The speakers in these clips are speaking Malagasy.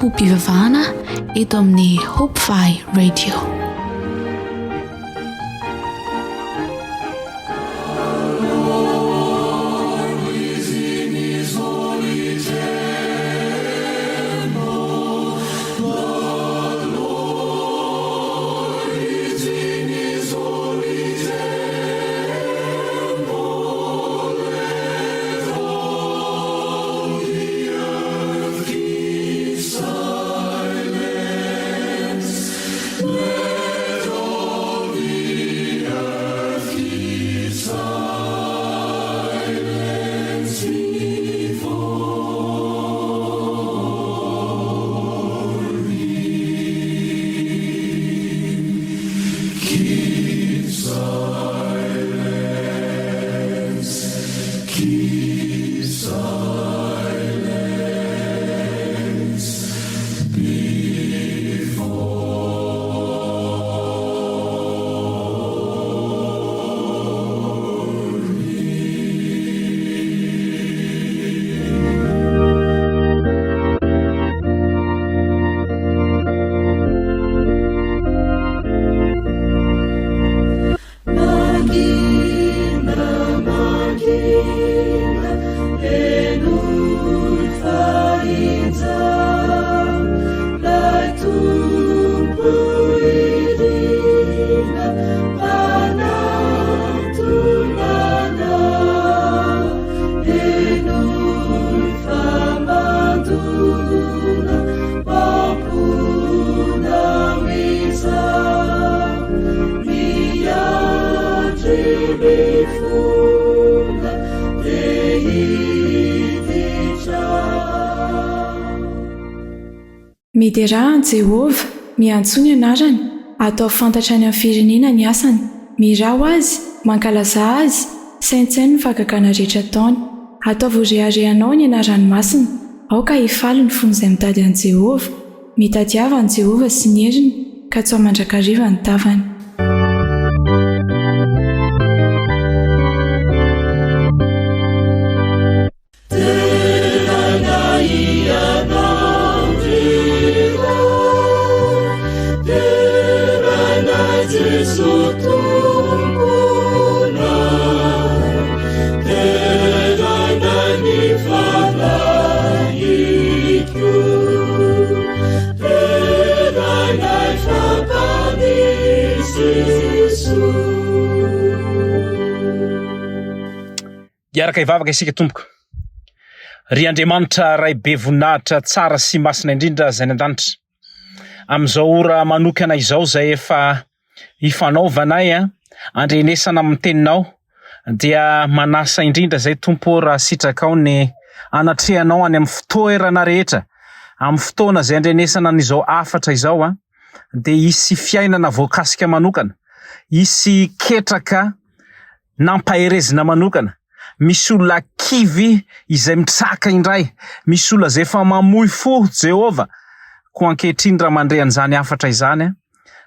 fanompoam-pivavahana eto amin'ny Hope Fi Radio. Miderà an'i Jehovah, miantsoa ny anarany, ataovy fantatra any amin'ny firenena ny asany. Mihirà ho azy, mankalazà azy, saintsaino ny fahagagana rehetra ataony. Ataovy ho reharehanao ny anarany masina. Aoka hifaly ny fon'izay mitady an'i Jehovah. Mitadiava an'i Jehovah sy ny heriny, katsaho mandrakariva ny tavany. Hiaraka hivavaka isika tompoko. Ry Andriamanitra Ray be voninahitra tsara sy masina indrindra izay any an-danitra. Amin'izao ora manokana izao izay efa ifanaovanay andrenesana amin'ny teninao dia manasa indrindra izay Tompo ô raha sitrakao ny anatrehanao any amin'ny fitoerana rehetra amin'ny fotoana izay andrenesana an'izao hafatra izao a dia hisy fiainana voakasika manokana, hisy ketraka nampaherezina manokana, misy olona kivy izay mitraka indray, misy olona izay efa mamoy fo Jehovah, koa ankehitriny raha mandre an'izany hafatra izany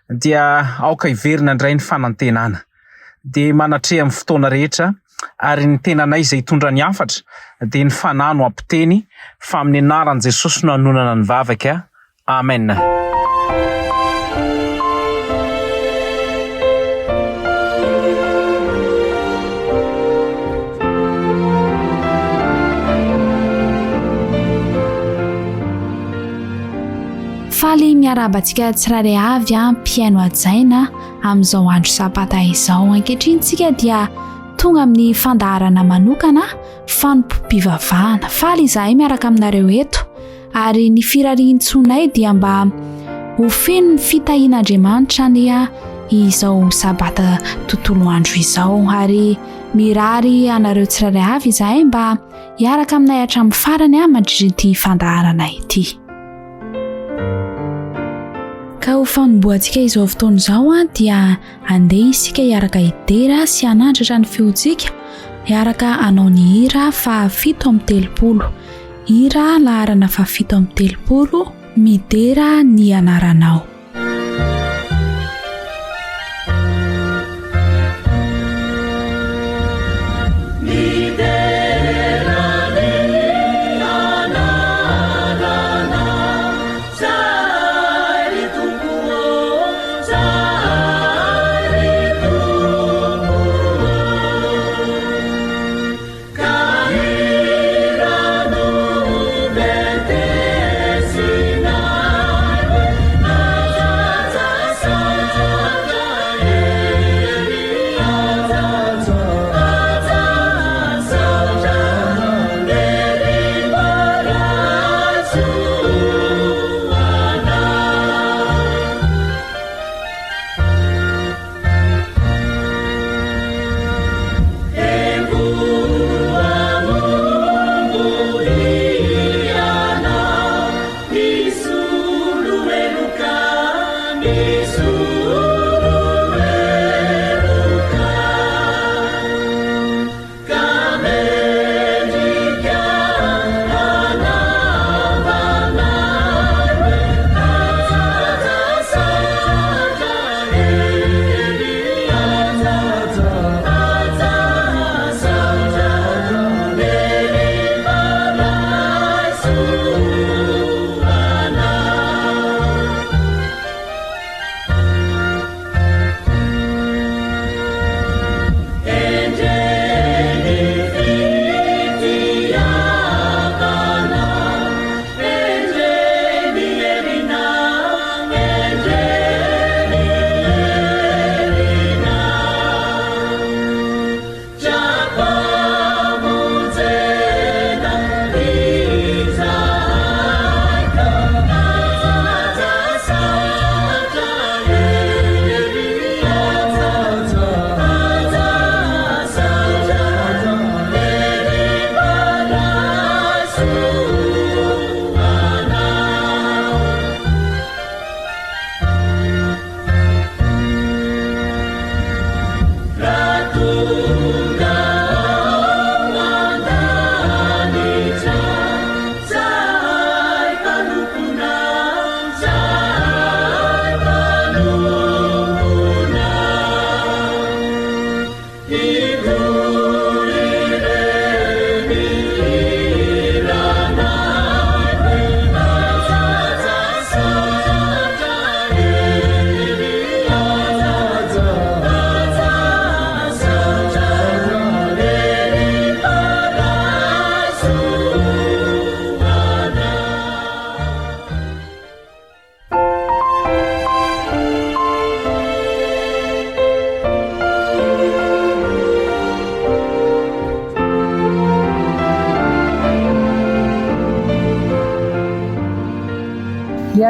dia aoka hiverina indray ny fanantenana, dia manatreha amin'ny fotoana rehetra ary ny tenanay izay hitondra ny hafatra dia ny Fanahy no hampiteny fa amin'ny anaran'i Jesosy no hanonana ny vavaka. Amen. Faly miarahaba antsika tsirairay avy a mpihaino hajaina amin'izao andro sabata izao. Ankehitriny tsika dia tonga amin'ny fandaharana manokana fanompoam-pivavahana. Faly izahay miaraka aminareo eto. Ary ny firarian-tsoanay dia mba ho feno ny fitahian'Andriamanitra anie izao sabata tontolo andro izao. Ary mirary anareo tsirairay avy izahay mba hiaraka aminay hatramin'ny farany mandritra ity fandaharana ity. Ka ho fanombohantsika izao fotoana izao dia andeha isika hiaraka hidera sy hanandratra ny feontsika hiaraka hanao ny hira faha 37. Hira laharana fahafito amby telopolo, Midera ny anaranao.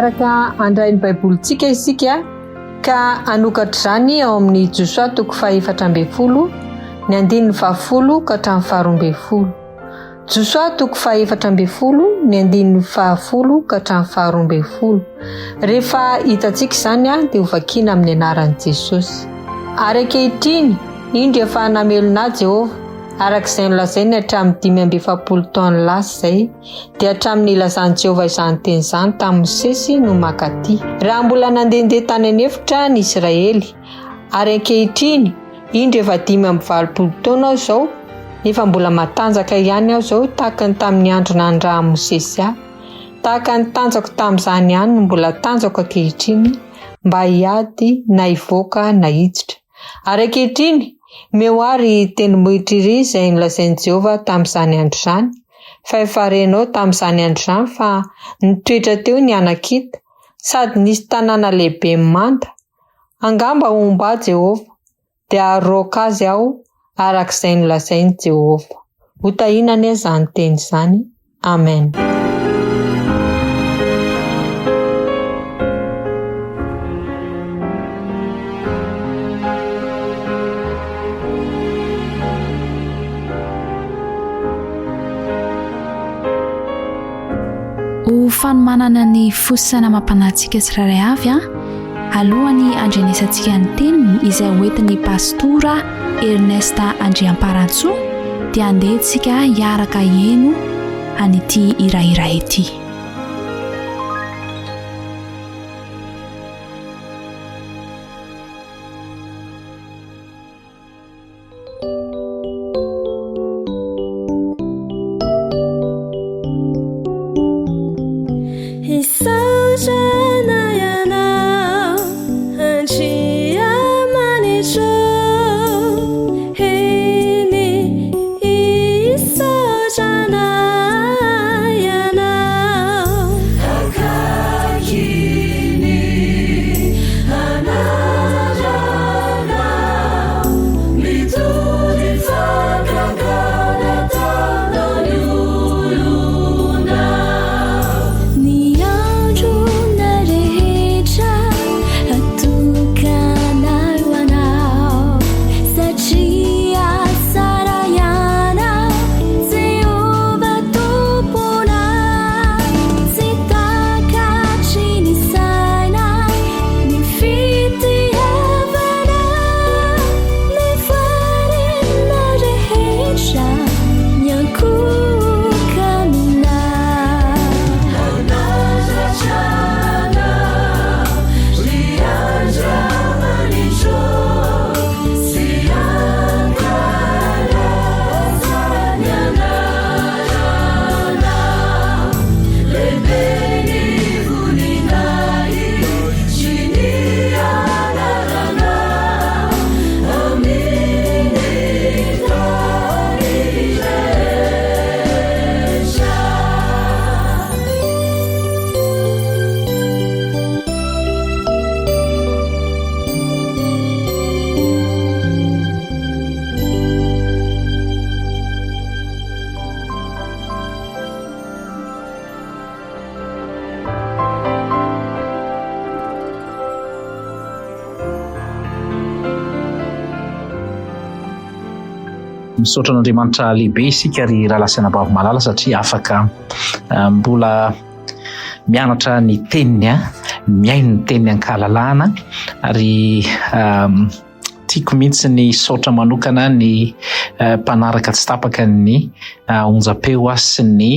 Hiaraka handray ny Baibolintsika isika ka hanokatra izany ao amin'ny Josoa toko fahefatra ambinifolo, ny andininy fahafolo ka hatramin'ny faharoa ambinifolo. Josoa toko fahefatra ambinifolo, ny andininy fahafolo ka hatramin'ny faharoa ambinifolo. Rehefa hitantsika izany dia hovakina amin'ny anaran'i Jesosy. Ary ankehitriny, indro efa namelona ahy Jehovah, araka izay nolazainy hatramin'ny 45 taona lasa izay, dia hatramin'ny nilazan'i Jehovah izany teny izany tamin'i Mosesy no mankaty, raha mbola nandehandeha tany an'efitra ny Israely. Ary ankehitriny, indro efa 85 taona aho izao, nefa mbola matanjaka ihany aho izao tahaka ny tamin'ny andro nanirahan'i Mosesy ahy. Tahaka ny tanjako tamin'izany ihany no mbola tanjako ankehitriny, mba hiady na hivoaka na hiditra. Ary ankehitriny, meo ahy ry tendrombohitra iry izay nolazain'i Jehovah tamin'izany andro izany, fa efa renao tamin'izany andro izany fa nitoetra teo ny Anakita, sady nisy tanàna lehibe mimanda. Angamba homba ahy Jehovah, dia haharoaka azy aho, araka izay nolazain'i Jehovah. Hotahina anie izany teny izany. Amen. Ho fanomanana ny fo sy saina amam-panahintsika tsirairay avy, alohan'ny handrenesantsika ny teniny izay hoentin'ny Pastora Ernest Andriamparantsoa dia andeha tsika hiaraka hihaino an'ity hira iray ity. Isaorana ianao Andriamanitro Eny isaorana ianao Akaiky ny anaranao Mitory fahagagana ataonao ny olona Ny androna rehetra atokanay ho anao Satria tsara ianao Jehovah Tomponay Tsy takatry ny saina ny fitiavana Ny fanina rehetra miankohoka aminao Hanandratra anao ry Andriamanitro Sy hankalaza ny anaranao Lehibe ny voninahitry ny anaranao Amin'ny tany rehetra. Misaotra an'Andriamanitra lehibe isika ry rahalahy sy anabavy malala satria afaka eh, mbola mianatra ny teniny, eh, mihaino ny teniny an-kahalalahana ary ehm, tiako mihitsy ny hisaotra manokana ny eh, mpanaraka tsy tapaka ny eh, onjam-peo sy ny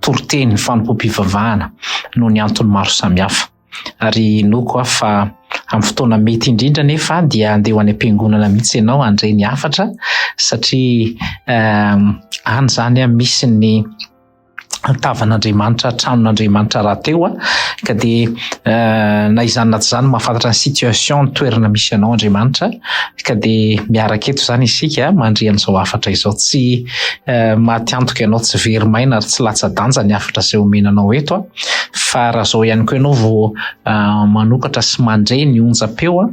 toriteny fanompoam-pivavahana noho ny antony maro samihafa. Ary inoako aho fa amin'ny fotoana mety indrindra anefa dia handeha ho any am-piangonana mihitsy ianao handre ny hafatra satria any izany misy ny tavan'Andriamanitra, tranon'Andriamanitra rahateo ka dia na izany na tsy izany mahafantatra ny situation, ny toerana misy anao Andriamanitra ka dia miaraka eto izany isika mandre an'izao hafatra izao. Tsy maty antoka ianao, tsy very maina ary tsy latsa-danja ny hafatra izay omena anao eto. Fa raha izao ihany koa ianao vao manokatra sy mandre ny onjam-peo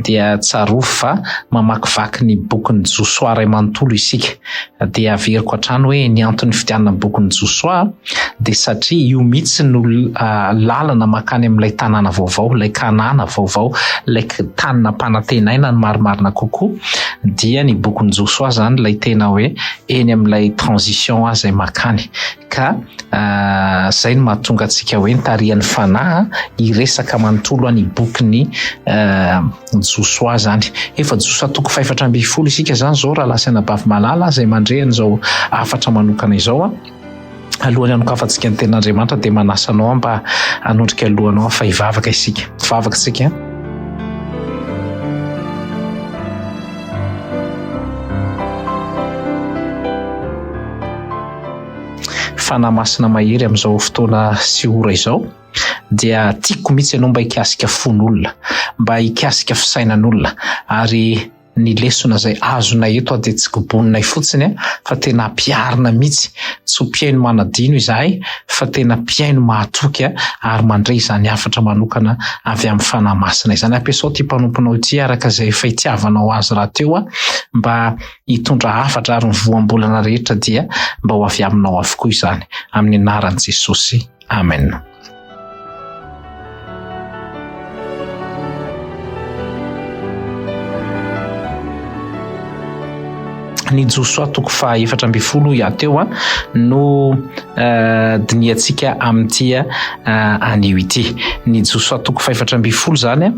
dia tsarovy fa mamakivaky ny bokin'i Josoa iray manontolo isika. Dia averiko hatrany hoe ny antony nifidianana ny bokin'i Josoa. dia satria io mihitsy no lalana mankany amin'ilay tanàna vaovao, ilay Kanana vaovao, ilay tany nampanantenaina ny marimarina kokoa, dia ny bokin'i Josoa izany ilay tena hoe eny amin'ilay transition izay mankany. Ka izay no mahatonga antsika hoe nitarihan'ny Fanahy hiresaka manontolo ny bokin'i Josoa izany. Efa Josoa toko fahefatra ambin'ny folo isika izany izao rahalahy sy anabavy malala izay mandre an'izao hafatra manokana izao. Alohan'ny hanokafantsika ny tenin'Andriamanitra dia manasa anao aho mba hanondrika ny lohanao fa hivavaka isika. Hivavaka isika. Fanahy Masina mahery amin'izao fotoana sy ora izao dia tiako mihitsy ianao mba hikasika fon'olona, mba hikasika fisainan'olona ary ny lesona izay azonay eto dia tsy koboninay fotsiny fa tena ampiharina mihitsy, tsy ho mpihaino manadino izahay fa tena mpihaino mahatoky ary mandre izany hafatra manokana avy amin'ny Fanahy Masina izany. Ampiasao ity mpanomponao ity araka izay efa itiavanao azy rahateo mba hitondra hafatra ary ny voambolana rehetra dia mba ho avy aminao avokoa izany. Amin'ny anaran'i Jesosy. Amen. Ny Josoa toko faha 14 ia teo a no eh, dinihantsika amin'ity eh, anio ity. Ny Josoa toko faha 14 izany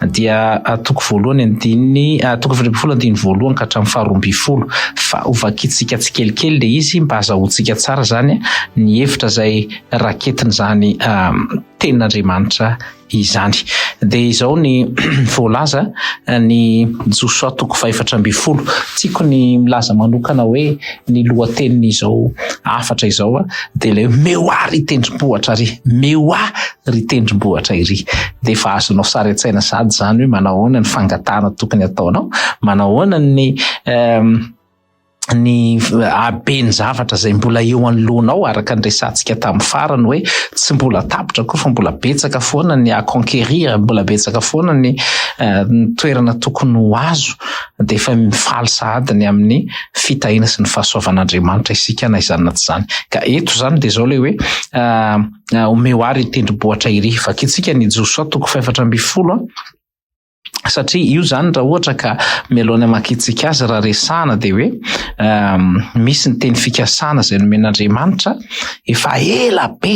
dia eh, toko voalohany andininy toko 14 andininy voalohany ka hatramin'ny faha 12 fa hovakintsika tsikelikely ilay izy mba azahoantsika tsara izany ny hevitra izay raketin'izany tenin'Andriamanitra izany. Dia izao ny voalaza ny Josoa toko fahefatra ambin'ny folo. Tiako ny milaza manokana hoe ny lohatenin'izao hafatra izao dia ilay hoe meo ahy ry tendrombohitra ry, meo ahy ry tendrombohitra iry. Dia efa azonao sary an-tsaina sahady izany hoe manao ahoana ny fangatahana tokony hataonao, manao ahoana ny ny haben'ny zavatra izay mbola eo anoloanao araka ny resahantsika tamin'ny farany hoe tsy mbola tapitra koa fa mbola betsaka foana ny à conquérir, mbola betsaka foana ny eh, ny toerana tokony ho azo dia efa mifaly sahady ny amin'ny fitahiana sy ny fahasoavan'Andriamanitra isika na izany na tsy izany. Ka eto izany dia izao ilay hoe eh, omeo ahy ry tendrombohitra iry. Vakintsika ny Josoa toko fahefatra ambin'ny folo satria io zany raha ohatra ka mialohan'ny hamakintsika azy raha resahana dia hoe misy ny teny fikasana izay nomen'Andriamanitra efa ela be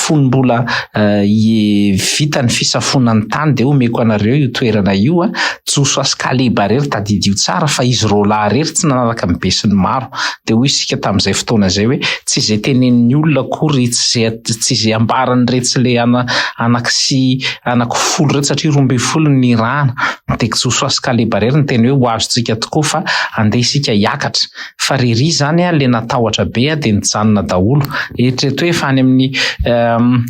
fony mbola vita ny fisafoana ny tany dia omeko anareo io toerana io a Josoa sy Kaleba irery tadidio tsara fa izy roalahy irery tsy nanaraka ny besinimaro dia hoy isika tamin'izay fotoana izay hoe tsy izay tenenin'ny olona akory tsy izay tsy izay ambaran'iretsy le ana anaky sy anaky folo ireto satria 12 ny nirahana dia Josoa sy Kaleba irery niteny hoe ho azontsika tokoa fa andeha isika hiakatra fa ry ry izany a le natahotra be a dia nijanona daholo eritrereto hoe efa any amin'ny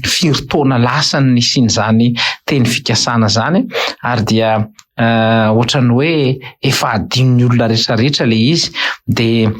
firy taona lasa ny nisian'izany teny fikasana izany ary dia ohatran'ny hoe efa adinon'ny olona rehetrarehetra ilay izy dia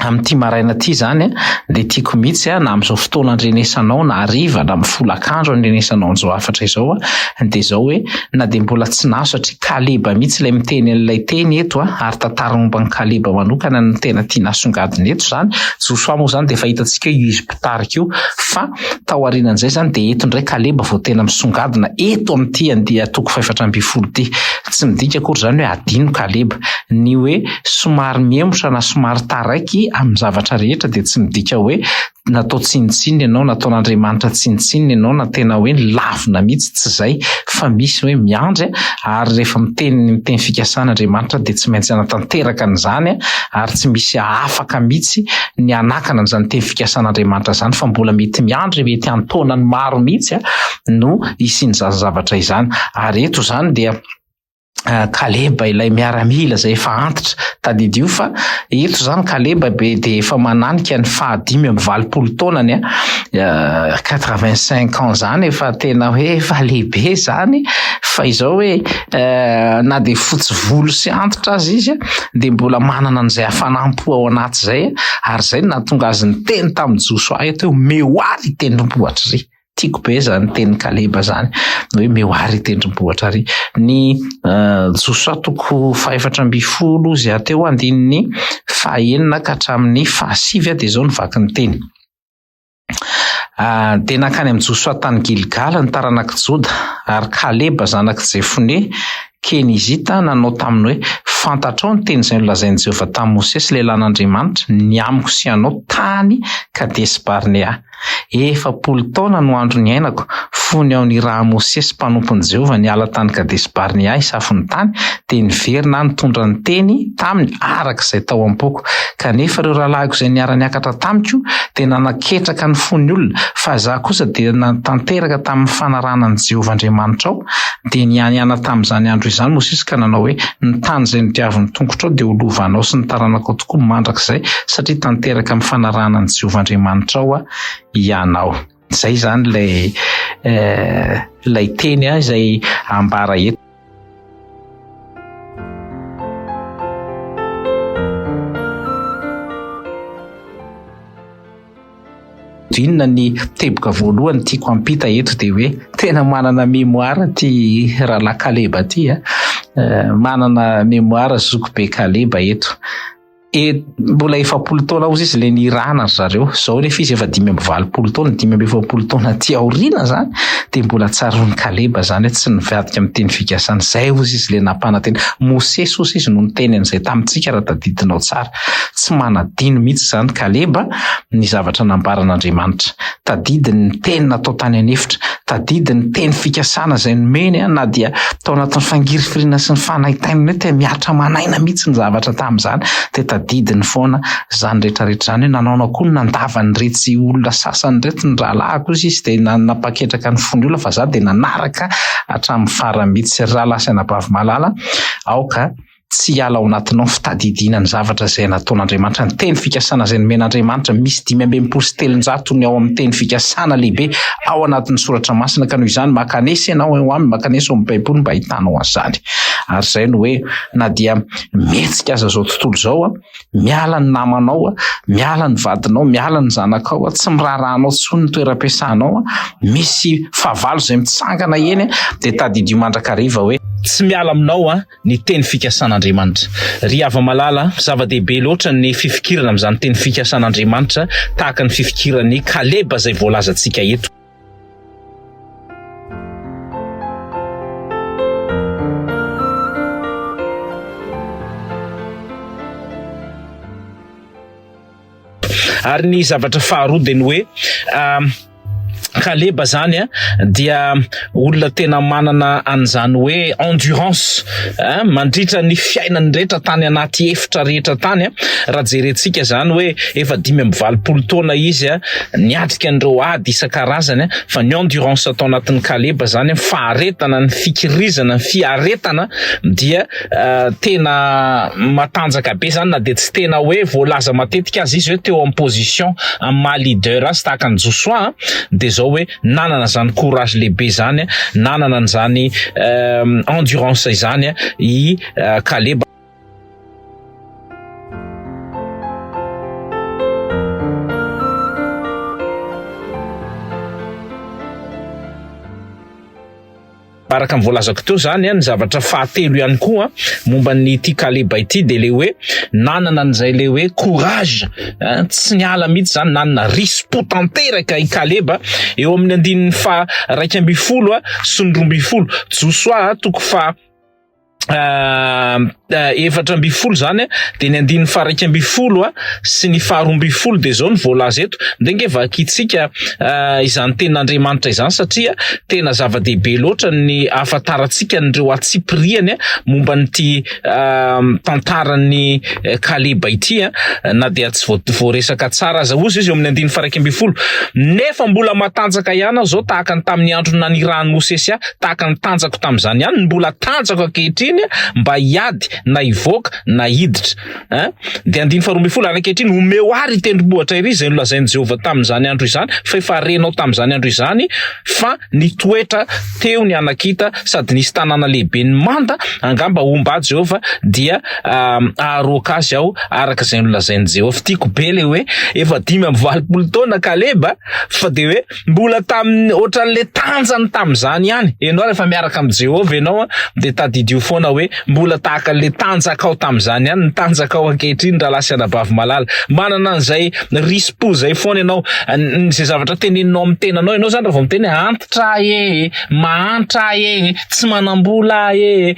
amin'ity maraina ity izany dia tiako mihitsy na amin'izao fotoana andrenesanao na hariva na amin'ny folakandro andrenesanao an'izao hafatra izao dia izao hoe na dia mbola tsy nahazo satria Kaleba mihitsy ilay miteny an'ilay teny eto ary tantara momba an'i Kaleba manokana no tena tiana asongadina eto izany. Josoa moa izany dia efa hitantsika hoe io izy mpitarika io fa Tao aorianan'izay izany dia eto indray Kaleba vao tena misongadina eto amin'ity andia toko fahefatra ambin'ny folo ity. Tsy midika akory izany hoe adino Kaleba. Ny hoe somary mihemotra na somary taraiky amin'ny zavatra rehetra dia tsy midika hoe natao tsinontsinona ianao, nataon'Andriamanitra tsinontsinona ianao na tena hoe lavina mihitsy, tsy izay fa misy hoe miandry ary rehefa miteny ny miteny fikasana Andriamanitra dia tsy maintsy hanatanteraka an'izany ary tsy misy afaka mihitsy ny hanakana an'izany teny fikasan'Andriamanitra izany fa mbola mety miandry mety an-taonany maro mihitsy no hisian'izany zavatra izany ary eto izany dia Kaleba ilay miaramila izay efa antitra tadidio fa eto izany Kaleba be dia efa mananika ny fahadimy amby valopolo taonany a 85 ans izany efa tena hoe efa lehibe izany fa izao hoe na dia fotsy volo sy antitra aza izy dia mbola manana an'izay hafanam-po ao anaty izay ary izay no nahatonga azy niteny tamin'i Josoa eto hoe omeo ahy ry tendrombohitra ry. Tiako be izany tenin'i Kaleba izany hoe omeo ahy ry tendrombohitra ry. Ny Josoa toko fahefatra ambin'ny folo izay teo andininy fahenina ka hatramin'ny fahasivy dia izao no vaky ny teny. Ah, dia nankany amin'i Josoa tany Gilgala ny taranak'i Joda, ary Kaleba zanak'i Jefone, Kenizita, nanao taminy hoe, Fantatrao ny teny izay nolazain'i Jehovah tamin'i Mosesy lehilahin'Andriamanitra, ny amiko sy ianao tany Kadesi-Barnea. 40 taona no andro niainako, fony aho nirahan'i Mosesy mpanompon'i Jehovah niala tany Kadesi-Barnea hisafo ny tany, dia niverina aho nitondra ny teny taminy araka izay tao am-poko. Kanefa ireo rahalahiko izay niara-niakatra tamiko dia nanaketraka ny fon'ny olona, fa izaho kosa dia natanteraka tamin'ny fanarahana an'i Jehovah Andriamanitrao. Dia nianiana tamin'izany andro izany Mosesy ka nanao hoe, Ny tany izay nodiavin'ny tongotrao dia ho lovanao sy ny taranakao tokoa mandrakizay, satria tanteraka amin'ny fanarahana an'i Jehovah Andriamanitrao ianao. Izay izany ilay eh, ilay teny izay ambara eto. Inona ny teboka voalohany tiako hampita eto dia hoe tena manana mémoire ty rahalahy Kaleba ty a. Eh, manana mémoire zokibe Kaleba eto. E, mbola 40 taona ozy izy le nirahana ry zareo. Zao nefa izy efa 85 taona, 45 taona aty aoriana zany dia mbola tsaroan'i Kaleba zany hoe tsy nivadika amin'ny teny fikasana. Zay ozy izy le nampanantena. Mosesy ozy izy no niteny an'izay tamintsika raha tadidinao tsara. Tsy manadino mihitsy izany Kaleba ny zavatra nambaran'Andriamanitra. Tadidiny ny teny natao tany an'efitra. Tadidiny ny teny fikasana izay nomeny na dia tao anatin'ny fangirifiriana sy ny fanaintainana hoe te mihatra aman'aina mihitsy ny zavatra tamin'izany dia tadidiny foana izany rehetra rehetra izany hoe nanaona koa ny nandavan'iretsy olona sasany ireto ny rahalahiko hozy izy dia nampaketraka ny fon'ny olona fa za dia nanaraka hatramin'ny farany mihitsy. Ry rahalahy sy anabavy malala aoka Tsy hiala ao anatinao ny fitadidiana ny zavatra izay nataon'Andriamanitra, ny teny fikasana izay nomen'Andriamanitra. Misy 365 ny ao amin'ny teny fikasana lehibe ao anatin'ny soratra masina, ka noho izany mankanesa ianao eo aminy, mankanesa ao amin'ny Baiboly mba hitanao an'izany. Ary izay no hoe na dia mihetsika aza izao tontolo izao, miala ny namanao, miala ny vadinao, miala ny zanakao, tsy miraharaha anao intsony ny toeram-piasanao, misy fahavalo izay mitsangana eny, dia tadidio mandrakariva hoe tsy miala aminao ny teny fikasan'Andriamanitra. Ry hava-malala, zava-dehibe loatra ny fifikirana amin'izany teny fikasan'Andriamanitra tahaka ny fifikiran'i Kaleba izay voalazantsika eto. Ary ny zavatra faharoa dia ny hoe Kaleba zany a dia olona tena manana an'izany hoe endurance a mandritra ny fiainany rehetra tany anaty efitra rehetra tany a raha jerentsika zany hoe efa 85 taona izy a niatrika an'ireo ady isan-karazany a fa ny endurance atao anatin'ny Kaleba zany a faharetana ny fikirizana ny fiaretana dia tena matanjaka be zany na dia tsy tena hoe voalaza matetika aza izy hoe teo amin'ny position amin'ny maha leader azy tahaka an'i Josoa dia zao hoe nanana zany courage lehibe zany nanana an'izany endurance izany i Kaleba. Araka ny voalazako teo izany, ny zavatra fahatelo ihany koa momba ny ity Kaleba ity dia ilay hoe nanana an'izay ilay hoe courage, tsy niala mihitsy izany, nanana risi-po tanteraka i Kaleba. Eo amin'ny andininy faha 11 sy ny 12, Josoa toko faha 14 izany dia ny andininy faha 11 sy ny faha 12 dia izao no voalaza eto. Ndeha ange vakintsika izany tenin'Andriamanitra izany satria tena zava-dehibe loatra ny ahafantarantsika an'ireo antsipiriany momba an'ity tantaran'i Kaleba ity na dia tsy voaresaka tsara aza. Hoy izy eo amin'ny andininy faha 11, Nefa mbola matanjaka ihany aho izao tahaka ny tamin'ny andro nanirahan'i Mosesy ahy, tahaka ny tanjako tamin'izany ihany no mbola tanjako ankehitriny mba hiady na hivoaka na hiditra. Hein? Dia andininy faharoa ambin'ny folo, ary ankehitriny omeo ahy ry tendrombohitra iry izay nolazain'i Jehovah tamin'izany andro izany, fa efa renao tamin'izany andro izany fa nitoetra teo ny Anakita sady nisy tanàna lehibe nimanda, angamba homba ahy Jehovah dia haharoaka azy aho araka izay nolazain'i Jehovah. Tiako be ilay hoe efa 85 taona Kaleba fa dia hoe Mbola tamin'ny ohatran'ilay tanjany tamin'izany ihany. Ianao rehefa miaraka amin'i Jehovah ianao dia tadidio foana. foana hoe mbola tahaka an'ilay tanjakao tamin'izany ihany ny tanjakao ankehitriny rahalahy sy anabavy malala. Manana an'izay risi-po izay foana ianao. Izay zavatra teneninao amin'ny tenanao, ianao izany raha vao miteny hoe antitra aho e, mahantra aho e, tsy manam-bola aho e,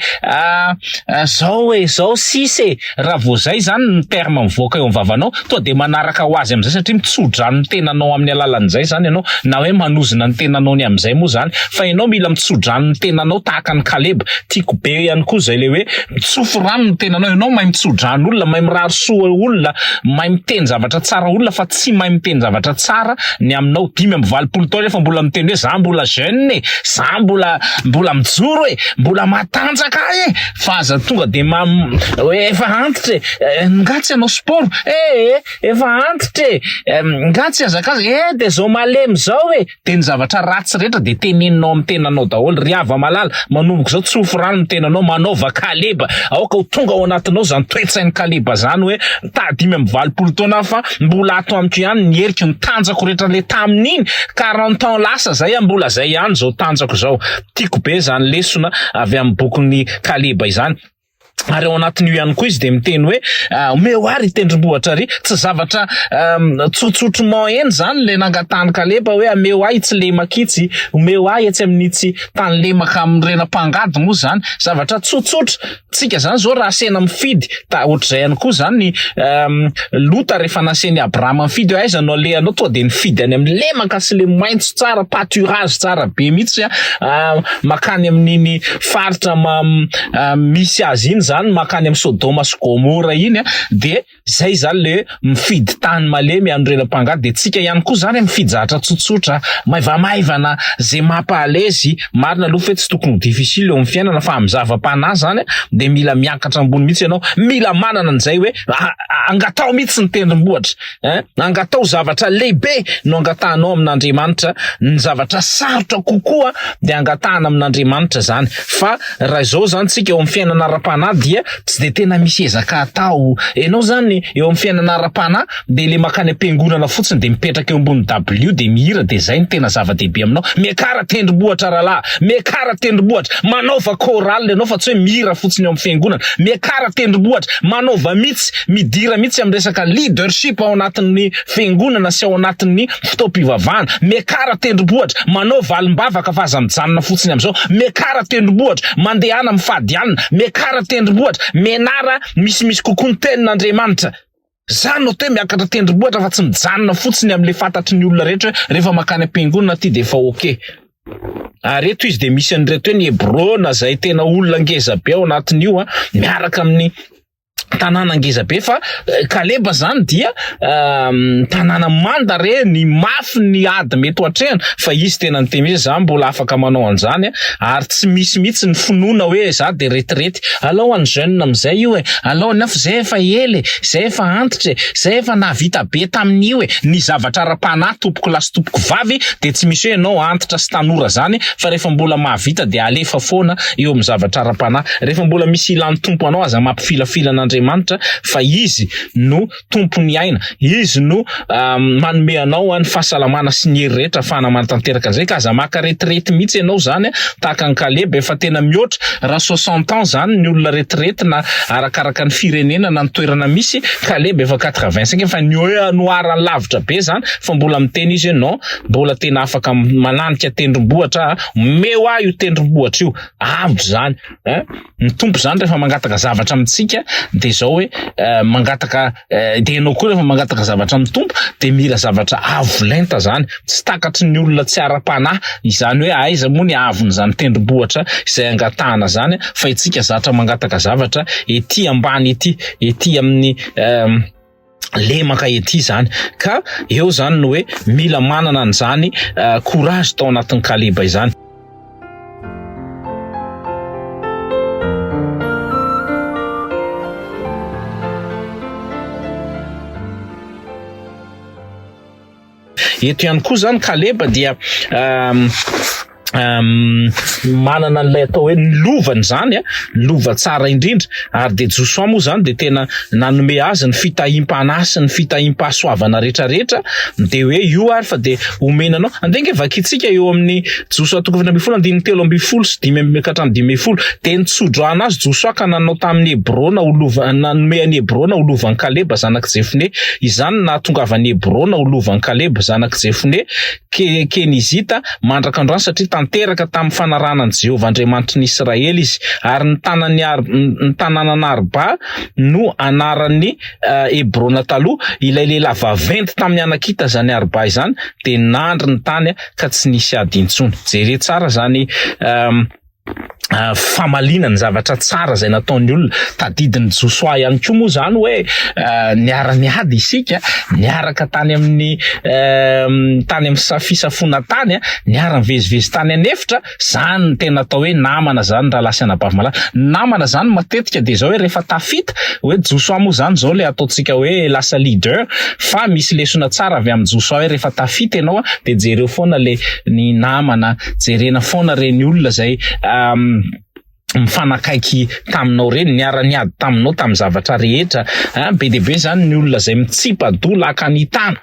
zao e, zao sisa e. Raha vao zay zany ny terme mivoaka eo amin'ny vavanao, tonga dia manaraka ho azy amin'izay satria mitsodrano ny tenanao amin'ny alalan'izay zany ianao, na hoe manozona ny tenanao ny amin'izay moa zany, fa ianao mila mitsodrano ny tenanao tahaka an'i Kaleba, tiako be ihany koa zay le hoe mitsofy rano ny tenanao, ianao mahay mitsodrano olona, mahay mirary soa olona, mahay miteny zavatra tsara olona fa tsy mahay miteny zavatra tsara ny aminao, 85 taona nefa mbola miteny hoe za mbola jeune e, za mbola mbola mijoro e, mbola matanjaka aho e! Fa aza tonga de mam hoe efa antitra e, nga tsy hanao sport e, efa antitra e, nga tsy hazakaza e, de zao malemy zao e, de ny zavatra ratsy rehetra de teneninao amin'ny tenanao daholo, ry hava-malala, manomboka izao tsofy rano ny tenanao, manaova kaleba, aoka ho tonga ao anatinao zany toe-tsain'i kaleba zany hoe ta 85 taona aho fa mbola ato amiko ihany ny heriko, ny tanjako rehetra le tamin'iny quarante ans lasa zay aho mbola zay ihany zao tanjako zao. Tiako be izany lesona avy amin'ny bokin'i Kaleba izany. Ary ao anatin'io ihany koa izy dia miteny hoe omeo ahy ry tendrombohitra ry. Tsy zavatra tsotsotrement eny izany ilay nangatahan'i Kaleba hoe ameo ahy itsy lemaka itsy, omeo ahy etsy amin'itsy tany lemaka amin'ireny mpangady moa izany. Zavatra tsotsotra. Tsika zany zao raha asena mifidy ta ohatr'izay ihany koa zany Lota rehefa nasen'i Abrahama mifidy hoe aiza no alehanao tonga dia nifidy any amin'ny lemaka sy le maitso tsara pâturage tsara be mihitsy makany amin'iny faritra misy azy iny zany makany amin'ny Sodoma sy Gomora iny dia Zay zany le hoe mifidy tany malemy anorenam-pangady de tsika ihany koa zany mifidy zavatra tsotsotra, maivamaivana, ze mampa à l'aise, marina aloha fe tsy tokony ho difficile eo amin'ny fiainana fa amin'ny zava-panahy zany de mila miakatra ambony mihitsy ianao, mila manana an'izay hoe angataho mihitsy ny tendrombohitra ein, angataho zavatra lehibe no angatahanao amin'Andriamanitra, ny zavatra sarotra kokoa de angatahana amin'Andriamanitra zany fa Raha izao izany tsika eo amin'ny fiainana ara-panahy dia tsy dia tena misy ezaka atao. Ianao izany eo amin'ny fiainana ara-panahy dia ilay mankany am-piangonana fotsiny dia mipetraka eo ambony dabilio dia mihira dia izay no tena zava-dehibe aminao. Miakara tendrombohitra rahalahy, miakara tendrombohitra, manaova chorale ianao fa tsy hoe mihira fotsiny eo amin'ny fiangonana. Miakara tendrombohitra, manaova mihitsy, midira mihitsy amin'ny resaka leadership ao anatin'ny fiangonana sy ao anatin'ny fotoam-pivavahana. Miakara tendrombohitra, manao valim-bavaka fa aza mijanona fotsiny amin'izao. Miakara tendrombohitra, mandehana mifady hanina. Miakara tendrombohitra, mianara misimisy kokoa ny tenin'Andriamanitra. Zany no atao hoe miakatra tendrombohitra fa tsy mijanona fotsiny amin'ilay fantatry ny olona rehetra hoe rehefa mankany am-piangonana aty dia efa ok. Ary eto izy dia misy an'ireto hoe ny Hebrona izay tena olona ngeza be ao anatin'io an, miaraka amin'ny tanàna ngeza be fa eh, Kaleba zany dia ehm, tanàna manda re ny mafy ny ady mety ho atrehana fa izy tena niteny hoe za mbola afaka manao an'izany ary tsy misy mihitsy ny finoana hoe za de retirety alao any jeune amizay io e alao ny hafa zay efa ela e zay efa antitra e zay efa nahavita be tamin'io e ny zavatra ara-panahy tompoko lahy sy tompoko vavy de tsy misy hoe ianao antitra sy tanora zany fa rehefa mbola mahavita de alefa foana eo amin'ny zavatra ara-panahy. Rehefa mbola misy ilan'ny Tompo anao, aza mampifilafila an'Andriamanitra fa Izy no Tompon'ny aina. Izy no manome anao ny fahasalamana sy ny hery rehetra ahafahana manatanteraka an'izay ka aza maka retraite mihitsy ianao izany tahaka an'i Kaleba efa tena mihoatra raha soixante ans izany ny olona retraite na arakaraka ny firenena na ny toerana misy, Kaleba efa quatre-vingt-cinq efa noharany lavitra be izany fa mbola miteny izy hoe non mbola tena afaka mananika tendrombohitra aho, omeo ahy io tendrombohitra io. Avo izany eh. Ny Tompo izany rehefa mangataka zavatra amintsika dia izao hoe eh, mangataka eh, dia ianao koa rehefa mangataka zavatra amin'ny Tompo dia mila zavatra avo lenta izany. Tsy takatry ny olona tsy ara-panahy izany hoe aiza moa ny haavon'izany tendrombohitra izay angatahana izany fa isika zatra mangataka zavatra ety ambany ety, ety amin'ny eh, lemaka ety izany ka eo izany no hoe mila manana an'izany eh, courage tao anatin'ny Kaleba izany. Eto ihany koa izany Kaleba dia. Manana an'ilay atao hoe ny lovany izany, lova tsara indrindra, ary dia Josoa moa izany dia tena nanome azy ny fitahiam-panahy sy ny fitahiam-pahasoavana rehetrarehetra, dia hoe io ary fa dia omena anao. Andeha ange vakintsika eo amin'ny Josoa toko 14 andininy 13 sy dimy amby ka hatramin'ny 15. Dia nitsodrano azy Josoa ka nanao tamin'i Hebrona ho lova, nanome an'i Hebrona ho lovan'i Kaleba zanak'i Jefone. Izany no nahatongavan'i Hebrona ho lovan'i Kaleba zanak'i Jefone, Kenizita mandraka androany satria tanteraka tamin'ny fanarahana an'i Jehovah Andriamanitry ny Israely izy. Ary ny tanan'i Ar, ny tanànan'Arba no anaran'i Hebrona taloha. Ilay lehilahy vaventy tamin'ny Anakita izany Arba izany dia nandry ny tany ka tsy nisy ady intsony. Jereo tsara izany famaliana ny zavatra tsara izay nataon'ny olona. Tadidin'i Josoa ihany koa moa izany hoe niara-niady isika, niaraka tany amin'ny tany amin'ny fisafoana tany, niara-nivezivezy tany an'efitra, izany no tena atao hoe namana izany rahalahy sy anabavy malala. Ny namana izany matetika dia izao hoe rehefa tafita, hoe Josoa moa izany izao ilay ataontsika hoe lasa leader, fa misy lesona tsara avy amin'i Josoa hoe rehefa tafita ianao dia jereo foana ilay ny namana, jerena foana ireny olona izay mifanakaiky taminao ireny, niara-niady taminao tamin'ny zavatra rehetra, be dia be izany ny olona izay mitsipa-doha laka ny tana,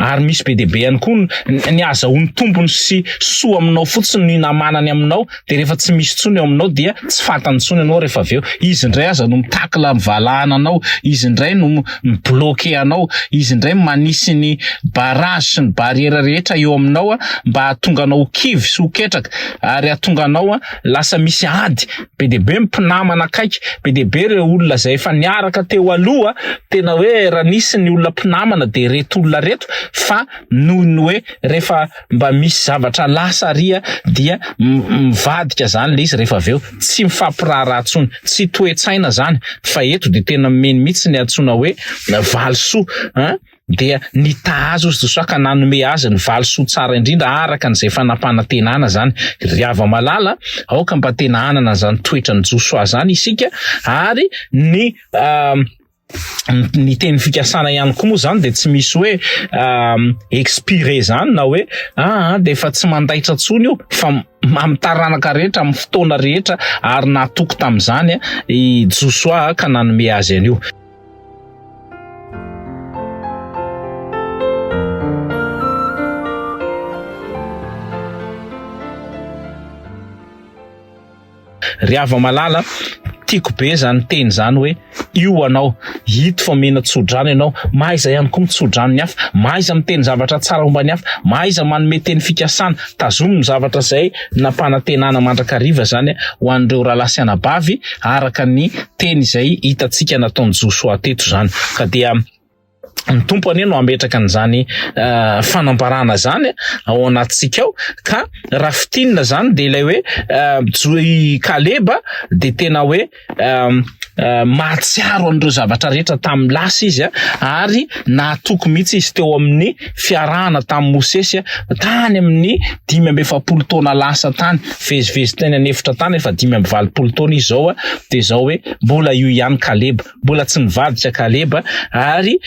ary misy be dia be ihany koa ny ahazahoany tombony sy soa aminao fotsiny no hinamanany aminao, dia rehefa tsy misy intsony eo aminao dia tsy fantany intsony ianao rehefa avy eo, izy indray aza no mitacle mivalahana anao, izy indray no mi-bloquer anao, izy indray manisy ny barrage sy ny barrière rehetra eo aminao mba hahatonga anao ho kivy sy ho ketraka ary hahatonga anao lasa misy ady, be dia be ny mpinamana akaiky, be dia be ireo olona izay efa niaraka teo aloha, tena hoe raha nisy ny olona mpinamana dia ireto olona ireto fa noho ny hoe rehefa mba misy zavatra lasa ary dia mivadika zany le izy rehefa avy eo, tsy mifampiraharaha tsony, tsy toe-tsaina zany fa eto dia tena omeny mihitsy ny antsoina hoe valisoa an, dia nitaha azy ozy Josoa ka nanome azy ny valisoa tsara indrindra araka an'izay efa nampanantenana zany. Ry hava-malala, aoka mba tena hanana an'izany toetran'i Josoa zany isika ary ny Ny teny fikasana ihany koa moa zany dia tsy misy hoe expiré zany na hoe aa dia efa tsy mandaitra intsony io fa amin'ny taranaka rehetra amin'ny fotoana rehetra ary nahatoky tamin'izany i Josoa ka nanome azy an'io. Ry hava-malala, tiako be izany teny izany hoe io anao, ito fa omena tso-drano ianao, mahaiza ihany koa mitso-drano ny hafa, mahaiza miteny zavatra tsara momba ny hafa, mahaiza manome teny fikasana, tazomy ny zavatra izay nampanantenana mandrakariva izany ho an'ireo rahalahy sy anabavy araka ny teny izay hitantsika nataon'i Josoa teto izany. Ka dia Ny Tompo anie no hametraka an'izany fanambarana izany ao anatintsika ao ka raha fintinina izany dia ilay hoe i Kaleba dia tena hoe mahatsiaro an'ireo zavatra rehetra tamin'ny lasa izy ary nahatoky mihitsy izy teo amin'ny fiarahana tamin'i Mosesy tany amin'ny 45 taona lasa tany, vezivezy teny an'efitra tany efa 85 taona izy izao dia izao hoe mbola io ihany Kaleba. Mbola tsy nivadika Kaleba ary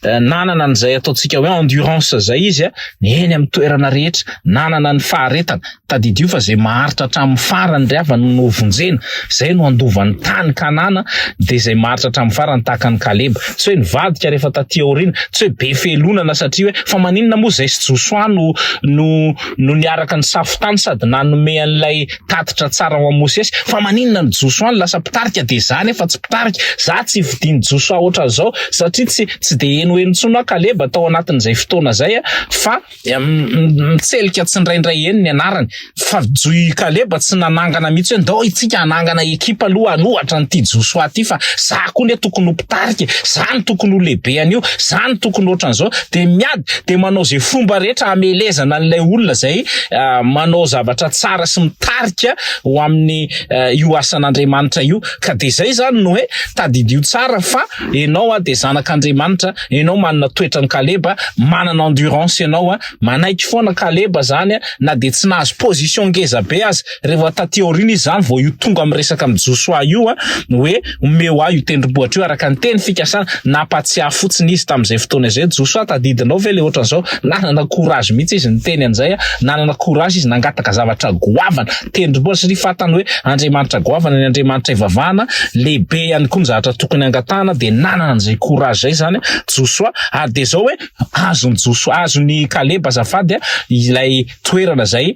nanana an'izay ataontsika hoe endurance izay izy eny amin'ny toerana rehetra, nanana ny faharetana. Tadidio fa izay maharitra hatramin'ny farany ry havana no hovonjena, izay no handova ny tany Kanana dia izay maharitra hatramin'ny farany tahaka an'i Kaleba. Tsy hoe nivadika rehefa taty aoriana, tsy hoe be fialonana satria hoe fa maninona moa izay sy Josoa no no no niaraka nisafo tany sady nanome an'ilay tatitra tsara ho an'i Mosesy, fa maninona ny Josoa no lasa mpitarika dia za nefa tsy mpitarika, za tsy fidin'i Josoa ohatran'izao satria tsy tsy dia henoheno intsony aho Kaleba tao anatin'izay fotoana izay fa mitselika tsindraindray eny ny anarany fa i Kaleba tsy nanangana mihitsy hoe ndao itsika hanangana ekipa aloha hanohatra an'ity Josoa ity fa za koa ne tokony ho mpitarika, za no tokony ho lehibe an'io, za no tokony ohatran'izao, dia miady dia manao izay fomba rehetra hamelezana an'ilay olona izay manao zavatra tsara sy mitarika ho amin'ny io asan'Andriamanitra io. Ka dia izay izany no hoe tadidio tsara fa ianao dia zanak'Andriamanitra. Andriamanitra, ianao manana toetran'i Kaleba, manana endurance ianao a, manaiky foana Kaleba zany a, na dia tsy nahazo position ngeza be aza, rehefa taty aoriana izy zany vao io tonga miresaka amin'i Josoa io a, hoe omeo ahy io tendrombohitra io araka ny teny fikasana, nampatsiahy fotsiny izy tamin'izay fotoana izay, Josoa tadidinao ve le ohatran'izao, nanana courage mihitsy izy niteny an'izay a, nanana courage izy nangataka zavatra goavana, tendrombohitra satria fantany hoe Andriamanitra goavana ny Andriamanitra ivavahana, lehibe ihany koa ny zavatra tokony hangatahana dia nanana an'izay courage izay izany Josoa ary dia izao hoe azon'i Josoa, azon'i Kaleba azafady ilay toerana izay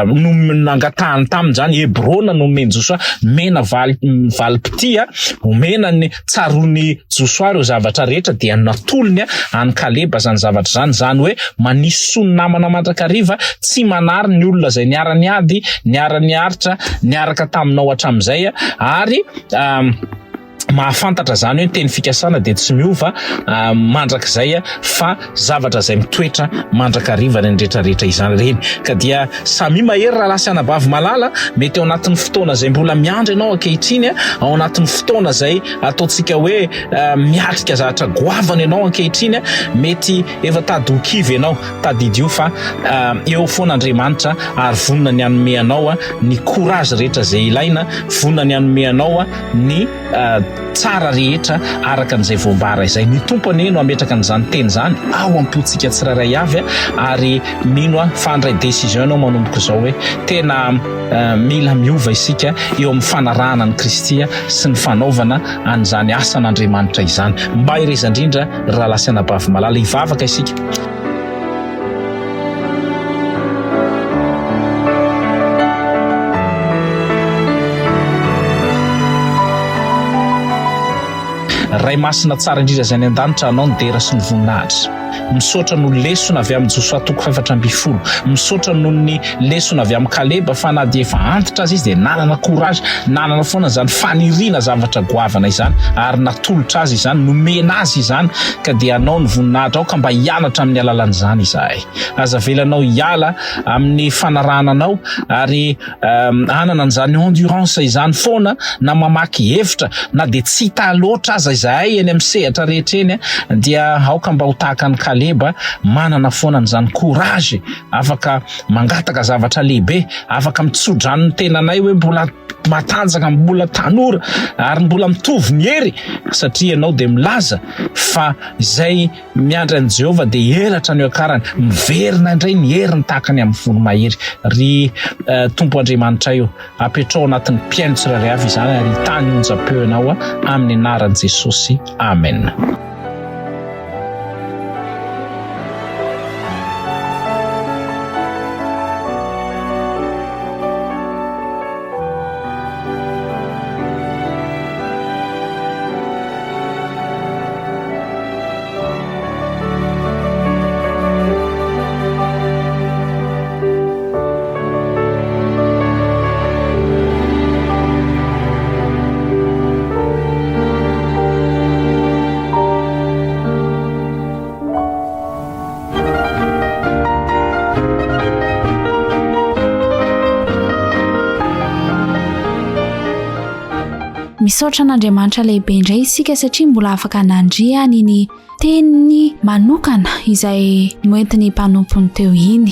no nangatahany taminy izany, Hebrona no nomen'i Josoa, nomena valy valim-pitia, omena ny Tsaroan'i Josoa ireo zavatra rehetra dia natolony an'i Kaleba izany zavatra izany, izany hoe manisy soa ny namana mandrakariva, tsy manary ny olona izay niara-niady, niara-niaritra, niaraka taminao hatramin'izay ary mahafantatra izany hoe ny teny fikasana dia tsy miova mandrakizay fa zavatra izay mitoetra mandrakariva ireny rehetra rehetra izany ireny. Ka dia samia mahery rahalahy sy anabavy malala, mety ao anatin'ny fotoana izay mbola miandry ianao ankehitriny, ao anatin'ny fotoana izay ataontsika hoe miatrika zavatra goavana ianao ankehitriny, mety efa tady ho kivy ianao, tadidio fa eo foana Andriamanitra ary vonona ny hanome anao ny courage rehetra izay ilaina, vonona ny hanome anao ny tsara rehetra araka an'izay voambara izay. Ny Tompo anie no hametraka an'izany teny izany ao am-pontsika tsirairay avy ary mino aho fa handray décision ianao manomboka izao hoe tena mila miova isika eo amin'ny fanarahana an'i Kristy sy ny fanaovana an'izany asan'Andriamanitra izany. Mba hereza indrindra ry rahalahy sy anabavy malala, hivavaka isika. Ray masina tsara indrindra izay any an-danitra, anao ny dera sy ny voninahitra. Misaotra noho ny lesona avy amin'i Josoa toko faha-14. Misaotra noho ny lesona avy amin'i Kaleba fa na dia efa antitra aza izy dia nanana courage, nanana foana izany faniriana zavatra goavana izany ary natolotra azy izany, nomena azy izany ka dia anao ny voninahitra, aoka mba hianatra amin'ny alalan'izany izahay. Aza avelanao hiala amin'ny fanarahana anao ary hanana an'izany endurance izany foana na mamaky hevitra na dia tsy hita loatra aza izahay eny amin'ny sehatra rehetra eny dia aoka mba ho tahaka an'i Kaleba manana foana an'izany courage afaka mangataka zavatra lehibe afaka mitsodrano ny tenanay hoe mbola matanjaka mbola tanora ary mbola mitovy ny hery satria ianao dia milaza fa izay miandry an'i Jehovah dia elatra ny oakarany miverina indray ny heriny tahaka ny amin'ny voromahery ry eh, Tompo Andriamanitray o apetrao anatin'ny mpihaino tsirairay avy izany ary hitany onjam-peo ianao amin'ny anaran'i Jesosy amen. Misaotra an'Andriamanitra lehibe indray isika satria mbola afaka nandre an'iny teniny manokana izay noentin'ny mpanompony teo iny.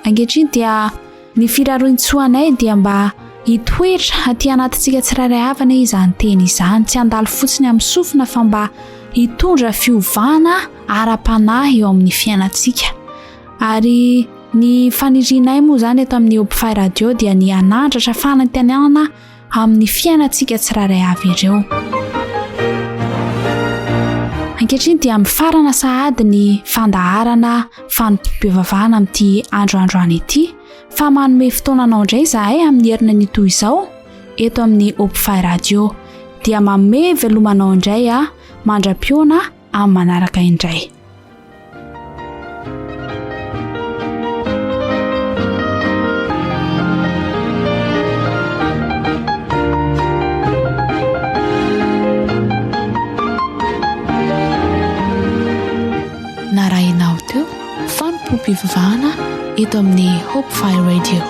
Ankehitriny dia ny firarointsoanay dia mba hitoetra aty anatintsika tsirairay avy anie izany teny izany, tsy handalo fotsiny amin'ny sofina fa mba hitondra fiovana ara-panahy eo amin'ny fiainantsika. Ary ny fanirianay moa izany eto amin'ny Hopfy Radio dia ny hanandratra fanantenana amin'ny fiainantsika tsirairay avy ireo. Ankehitriny dia mifarana sahady ny fandaharana fanompoam-pivavahana amin'ity andro androany ity fa manome fotoana anao indray izahay amin'ny herinany toy izao eto amin'ny Hopfy Radio. Dia manome veloma anao indray aho mandra-pihaona amin'ny manaraka indray. Narahinao teo fanompoam-pivavahana eto amin'ny Hope Fire Radio.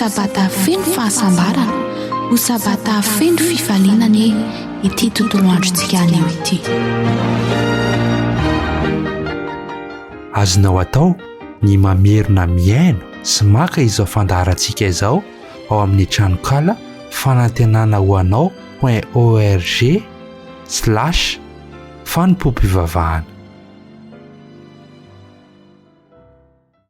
Sabata feno fahasambarana, ho Sabata feno fifaliana anie ity tontolo androntsika anio ity. Azonao atao ny mamerina mihaino sy maka izao fandaharantsika izao ao amin'ny tranonkala fanantenana ho anao point org slash fanompoam-pivavahana.